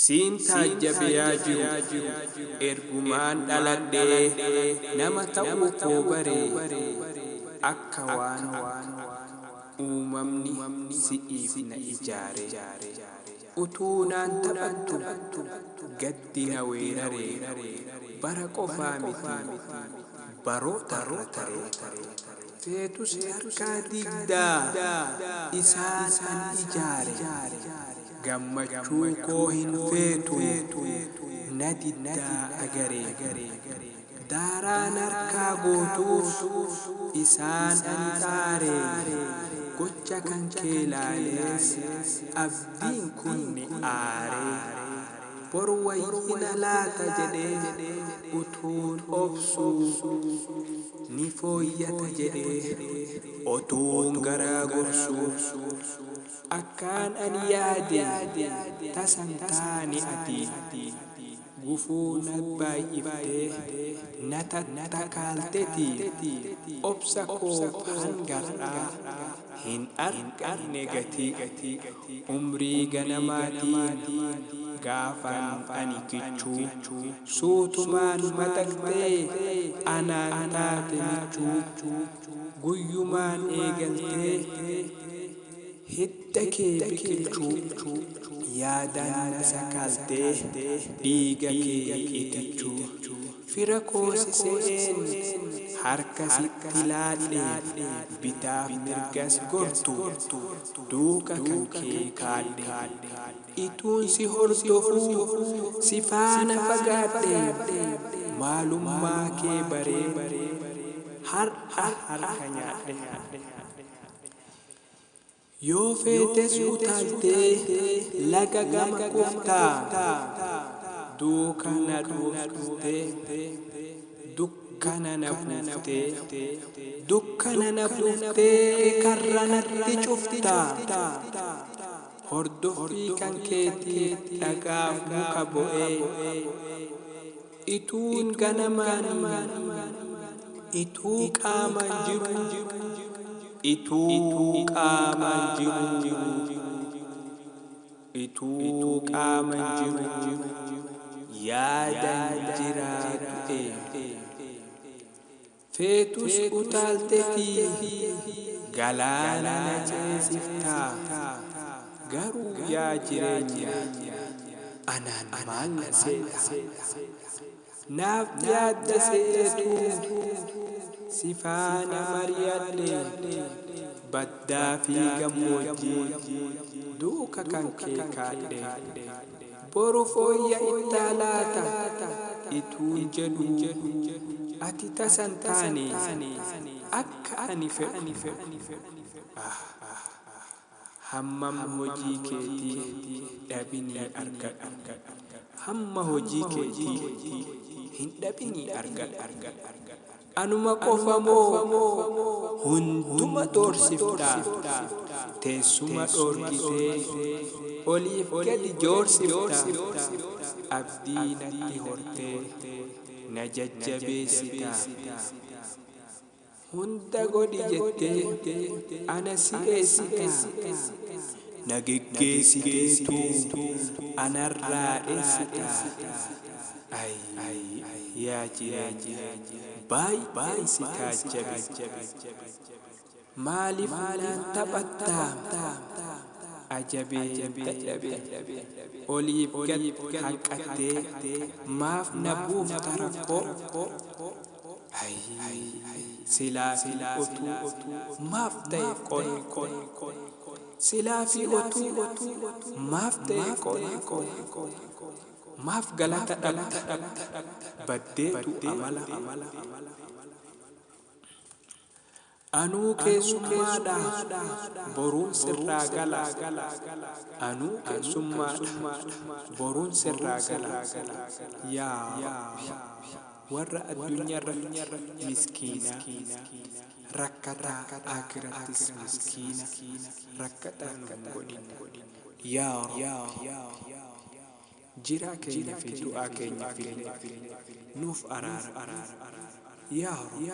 Siin taajjabe yaa jiru ergumaan dhaladhee nama ta'uu koo baree akka waan uumamni si'iif na ijaare. Utuu naan taphattu gaddi na weeraree bara qofaa miti barootarra taree. Feetus harkaa diigdaa isaan an ijaare. Gammachuu koo hin feetu na diddaa agaree. Daaraan harkaa gootuus isaan ani xaaree. Gocha kan kee laalees abdiin kun ni aaree. Boru wayyina laata jedhee utuun obsuu ni fooyyata jedhee otuun garaa gorsuu. Akkaan ani yaade tasan taane ati gufuu na baay'iftee na tattakaalteti obsa koo hangar'aa hin arganne gatii. Umrii ganamaatiin gaafan ani kichuu suutumaan maxaqxee anaan taate michuu. Guyyumaan eegaltee hidda kee biqilchuu yaadaan na sakaaltee dhiiga kee itichuu. Fira koo si se'een harka sitti laadhee bitaaf mirgas gortu duuka kan kee kaadhe. Ituun si hordofuu si faana fagaadhe maalummaa kee baree har'a harka nyaadhe. Yoo feetes utaaltee laga gama kuftaa duuka na dhuuftee dukkana na buuftee dukkana na buuftee karra natti cuftaa. Hordoffii kan keetiif dhagaaf muka bo'ee ituun ganamaan ituu qaamaan jiru ituu qaamaan jiru ituu qaamaan jiru yaadan jiraatu. Feetus utaaltetii galaana na ceesiftaa garuu yaa jireenya anaan maal na seeta. Naaf yaadda seetu si faana mari'adhe baddaa fi gammoojjii duuka kan kee kaadhe. Boru fooyya ittaa laata ituun jedhu ati tasan taane akka ani fedhu. Hammam hojii keetii dhabinii argadhu. Hamma hojii keetii hin dhabinii argadhu. Anuma qofa moo hunduma doorsiftaa teessuma dhoorgitee oliif gadi joorsiftaa. Abdii natti hortee na jajjabeessitaa. Hunda godhi jettee ana si'eessitaa. Na geggeessiteetu anarraa dheessitaa. Yaa jireenya baay'een si taajjabe. Maaliif naan taphattaa ajabeen dadhabe. Oliif gad hanqattee maaf na buufta rakkoo. Silaa fi otuu maaf ta'e qonni koo. Silaa fi otuu maaf ta'e qonni koo. Maaf galata dhabda baddeetu amala. Anuu keessummaadha boruun sirraa gala. Anuu keessummaadha boruun sirraa gala. Yaa Rabbi warra addunyaarratti miskiina rakkataa akhirattis miskiina rakkataa nu hin godhin. Yaa Rabbi jiraa keenya fi du'aa keenya fillee nuuf araara. Yaa Rabbi.